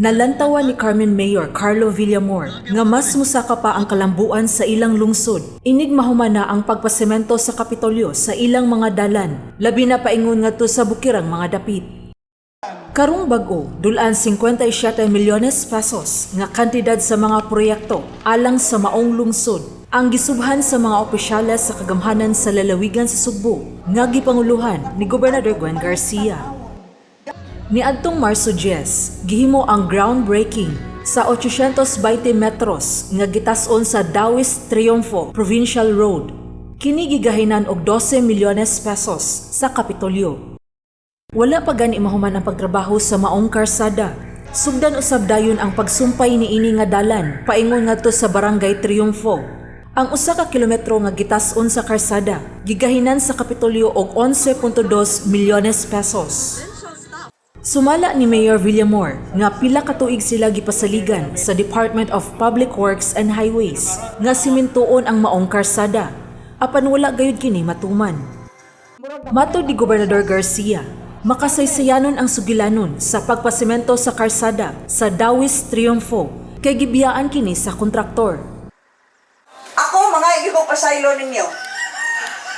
Nalantawan ni Carmen Mayor Carlo Villamor nga mas musaka pa ang kalambuan sa ilang lungsod. Inig mahumana ang pagpasemento sa Kapitolyo sa ilang mga dalan, labi na paingon ngadto sa bukirang mga dapit. Karong bag-o, dulan 57 milyones pesos nga kantidad sa mga proyekto alang sa maong lungsod ang gisubhan sa mga opisyales sa kagamhanan sa lalawigan sa Sugbo nga gipanguluhan ni Gobernador Gwen Garcia. Niadtong Marso 10, gihimo ang groundbreaking sa 820 metros nga gitas-on sa Dawis Triunfo Provincial Road. Kini gigahinan og 12 milyones pesos sa Kapitolyo. Wala pa gani mahuman ang pagtrabaho sa maong karsada. Sugdan usab dayon ang pagsumpay niini nga dalan paingon ngadto sa Barangay Triunfo. Ang 1 ka kilometro nga gitas-on sa karsada gigahinan sa Kapitolyo og 11.2 milyones pesos. Sumala ni Mayor Villamor nga pila ka tuig sila gipasaligan sa Department of Public Works and Highways nga simintuon ang maong karsada, apan wala gayud kini matuman. Matod ni Gobernador Garcia, makasaysayanon ang sugilanon sa pagpasemento sa karsada sa Dawis Triunfo kay gibiyaan kini sa kontraktor. Ako mga ko pasaylo ninyo.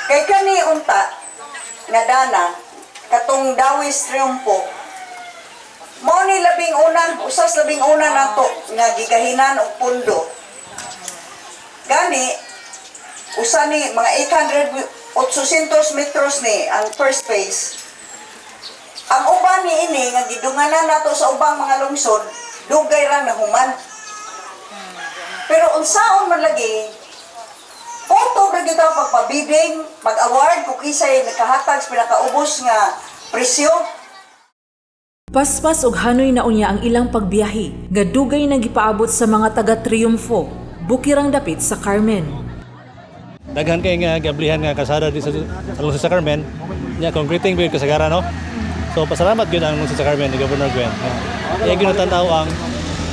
Kay kani unta nga dana katong Dawis Triumpo. Mao ni labing una, usas labing una nato nga gigahinan og pundo. Gani usa ni mga 800 800 metros ni ang first phase. Ang uban ni ini nga gidunganan nato sa ubang mga lungsod, dugay ra nahuman. Pero unsaon man lagi, kutob ra gyud ang pagpa-bidding, pag-award kung kinsay nakahatag sa pinakaubos nga presyo. Paspas og hanoy na unya ang ilang pagbiyahe nga dugay na gipaabot sa mga taga Triumfo, bukirang dapit sa Carmen. Daghan kay nga gablihan nga kasada di sa lungsod sa Carmen. Nya concreting gyud kasagaran, no. So pasalamat gyud ang lungsod sa Carmen ni Governor Gwen. Nga iya gyud tan-aw ang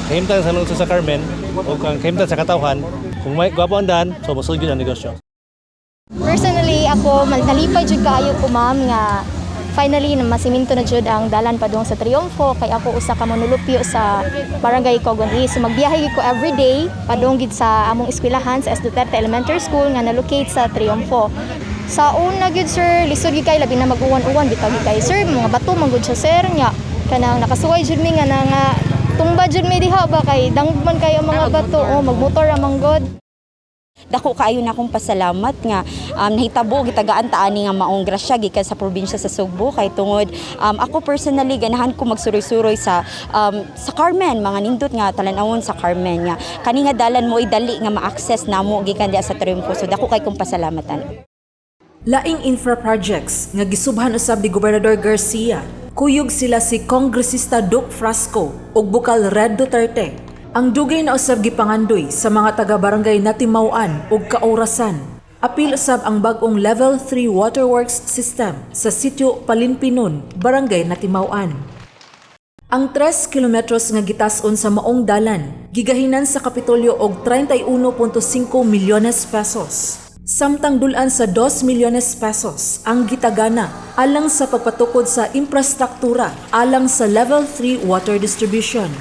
kahimtang sa lungsod sa Carmen o ang kahimtang sa katawhan. Kung may gwapo ang daan, so mosulod gyud ang negosyo. Personally, ako, nalipay jud kaayo ko, ma'am, nga finally na masiminto na jud ang dalan padung sa Triumfo kay ako usa ka manulupyo sa Barangay Cogon East. So magbiyahe gid ko everyday padung gid sa among eskwelahan sa S. Duterte Elementary School nga na-locate sa Triumfo. Sa una gyud, sir, lisod gyud kay, labi na mag-uwan-uwan bitaw gyud kay, sir, mga bato man gud siya, sir, nya kanang nakasuway jud mi nga na nga tumba jud mi diha ba kay dangog man kayo ang mga bato o magmotor ra man gud. Dako kaayo na akong pasalamat nga nahitabo gitagaan ta ani nga maong grasya gikan sa probinsya sa Sugbo kay tungod ako personally ganahan ko magsuroy-suroy sa Carmen, mga nindot nga talan-awon sa Carmen, nga kani nga dalan mo dali nga ma-access namo gikan diha sa Triunfo, so dako kay kong pasalamatan. Laing infra projects nga gisubhan usab ni Gobernador Garcia, kuyog sila si Kongresista Duke Frasco ug Bukal Red Duterte. Ang dugay na usab gipangandoy sa mga taga-barangay Natimaw-an ug Kaorasan. Apil usab ang bag-ong Level 3 waterworks system sa sitio Palinpinon, Barangay Natimaw-an. Ang 3 kilometros nga gitas-on sa maong dalan, gigahinan sa Kapitolyo og 31.5 milyones pesos. Samtang dulan sa 2 milyones pesos ang gitagana alang sa pagpatukod sa infrastruktura alang sa Level 3 water distribution.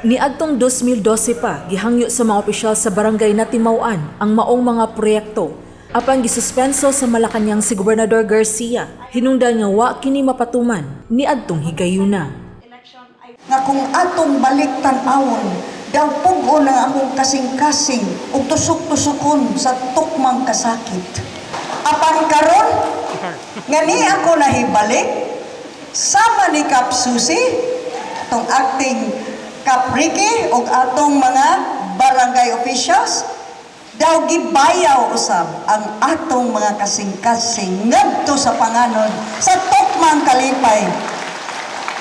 Niadtong 2012 pa, gihangyo sa mga opisyal sa Barangay Natimaw-an ang maong mga proyekto. Apan gisuspenso sa Malacañang si Gobernador Garcia, hinungdan nga wa kini mapatuman niadtong higayuna. Nga kung atong balik tan-awon, daw pug-on ang akong kasing-kasing ug tusok-tusokon sa tukmang kasakit. Apan karon nga ni ako nahibalik sama ni Kap Susi, atong acting Kap Ricky ug atong mga barangay officials, daw gibayaw usab ang atong mga kasing-kasing ngadto sa panganod sa tukmang kalipay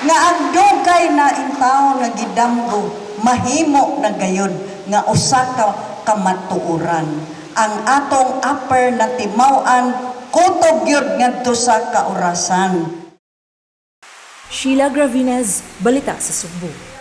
nga ang dugay na intawon nga gidamgo mahimo na gayon nga usa ka kamatuoran. Ang atong Upper Natimaw-an kutob gyud ngadto sa Kaurasan. Sheila Gravines, Balita sa Sugbo.